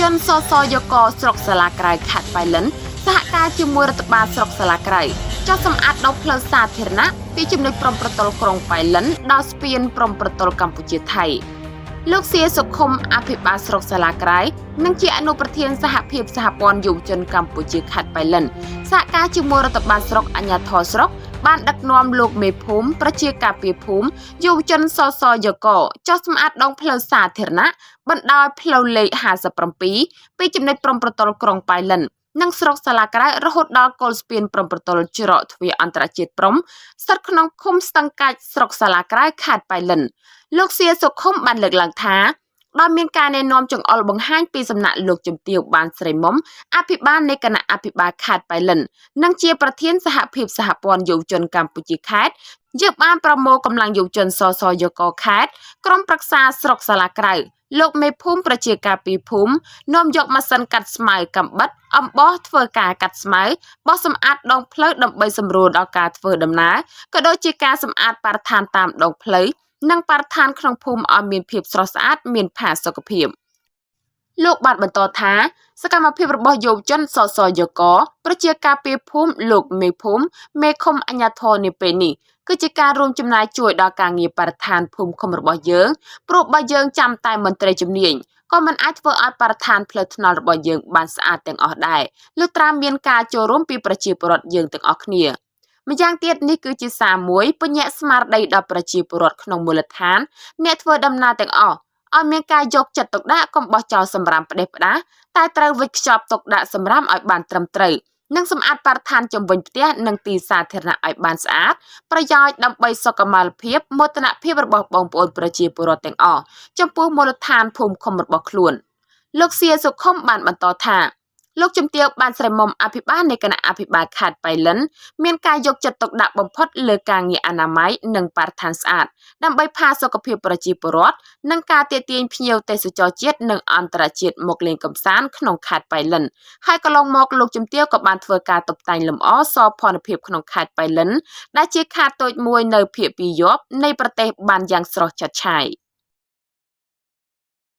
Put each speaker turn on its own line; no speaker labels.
ជនសសយកស្រុកសាលាក្រៅខេត្តប៉ៃលិនសហការជាមួយរដ្ឋបាលស្រុកសាលាក្រៅចុះសម្អាតដងផ្លូវសាធារណៈពីចំណុចព្រំប្រទល់ក្រុងប៉ៃលិនដល់ស្ពានព្រំប្រទល់កម្ពុជាថៃលោកសៀសុខុមអភិបាលស្រុកសាលាក្រៅនិងជាអនុប្រធានសហភាពសហព័ន្ធយុវជនកម្ពុជាខេត្តប៉ៃលិនសហការជាមួយរដ្ឋបាលស្រុកអាជ្ញាធរស្រុកបានដឹកនាំលោកមេភូមិប្រជាការពារភូមិយុវជនសសយកចុះសម្អាតដងផ្លូវសាធារណៈបណ្ដោយផ្លូវលេខ57ពីចំណុចព្រំប្រទល់ក្រុងប៉ៃលិននិងស្រុកសាលាក្រៅរហូតដល់គល់ស្ពានព្រំប្រទល់ច្រកទ្វារអន្តរជាតិព្រំស្ថិតក្នុងឃុំស្ទឹងកាច់ស្រុកសាលាក្រៅខេត្តប៉ៃលិនលោកសៀសុខុមបានលើកឡើងថាដោយមានការណែនាំចង្អុលបង្ហាញពីសំណាក់លោកជំទាវបានស្រីមុំអភិបាលនៃគណៈអភិបាលខេត្តប៉ៃលិននិងជាប្រធានសហភាពសហព័ន្ធយុវជនកម្ពុជាខេត្តយើងបានប្រមូលកម្លាំងយុវជនសសយកខេត្តក្រុមប្រឹក្សាស្រុកសាលាក្រៅលោកមេភូមិប្រជាការពីភូមិនាំយកម៉ាស៊ីនកាត់ស្មៅកំបិតអំបោះធ្វើការកាត់ស្មៅបោះសម្អាតដងផ្លូវដើម្បីសម្រួលដល់ការធ្វើដំណើរក៏ដូចជាការសម្អាតបរិស្ថានតាមដងផ្លូវនិងបរិស្ថានក្នុងភូមិឲ្យមានភាពស្រស់ស្អាតមានផាសុកភាពលោកបានបន្តថាសកម្មភាពរបស់យុវជនសសយកប្រជាការពារភូមិលោកមេភូមិមេឃុំអាជ្ញាធរនាពេលនេះគឺជាការរួមចំណែកជួយដល់ការងារបរិស្ថានភូមិឃុំរបស់យើងព្រោះបើយើងចាំតែមន្ត្រីជំនាញក៏មិនអាចធ្វើឲ្យបរិស្ថានផ្លូវថ្នល់របស់យើងបានស្អាតទាំងអស់ដែរលុះត្រាមានការចូលរួមពីប្រជាពលរដ្ឋយើងទាំងអស់គ្នាម្យ៉ាងទៀតនេះគឺជាសារមួយពញ្ញាក់ស្មារតីដល់ប្រជាពលរដ្ឋក្នុងមូលដ្ឋានអ្នកធ្វើដំណើរទាំងអស់ឲ្យមានការយកចិត្តទុកដាក់កុំបោះចោលសម្រាមផ្ដេសផ្ដាសតែត្រូវវេចខ្ចប់ទុកដាក់សម្រាមឲ្យបានត្រឹមត្រូវនិងសម្អាតបរិស្ថានជុំវិញផ្ទះនិងទីសាធារណៈឲ្យបានស្អាតប្រយោជន៍ដើម្បីសុខុមាលភាពមោទនភាពរបស់បងប្អូនប្រជាពលរដ្ឋទាំងអស់ចំពោះមូលដ្ឋានភូមិឃុំរបស់ខ្លួនលោកសៀសុខុមបានបន្តថាលោកជំទាវបានស្រីមុំអភិបាលនៃគណៈអភិបាលខេត្តប៉ៃលិនមានការយកចិត្តទុកដាក់បំផុតលើការងារអនាម័យនិងបរិស្ថានស្អាតដើម្បីផាសុកភាពប្រជាពលរដ្ឋនិងការទាក់ទាញភ្ញៀវទេសចរជាតិនិងអន្តរជាតិមកលេងកម្សាន្តក្នុងខេត្តប៉ៃលិនហើយកន្លងមកលោកជំទាវក៏បានធ្វើការតុបតែងលម្អសោភ័ណភាពក្នុងខេត្តប៉ៃលិនដែលជាខេត្តតូចមួយនៅភាគពាយ័ព្យនៃប្រទេសបានយ៉ាងស្រស់ឆើតឆាយ។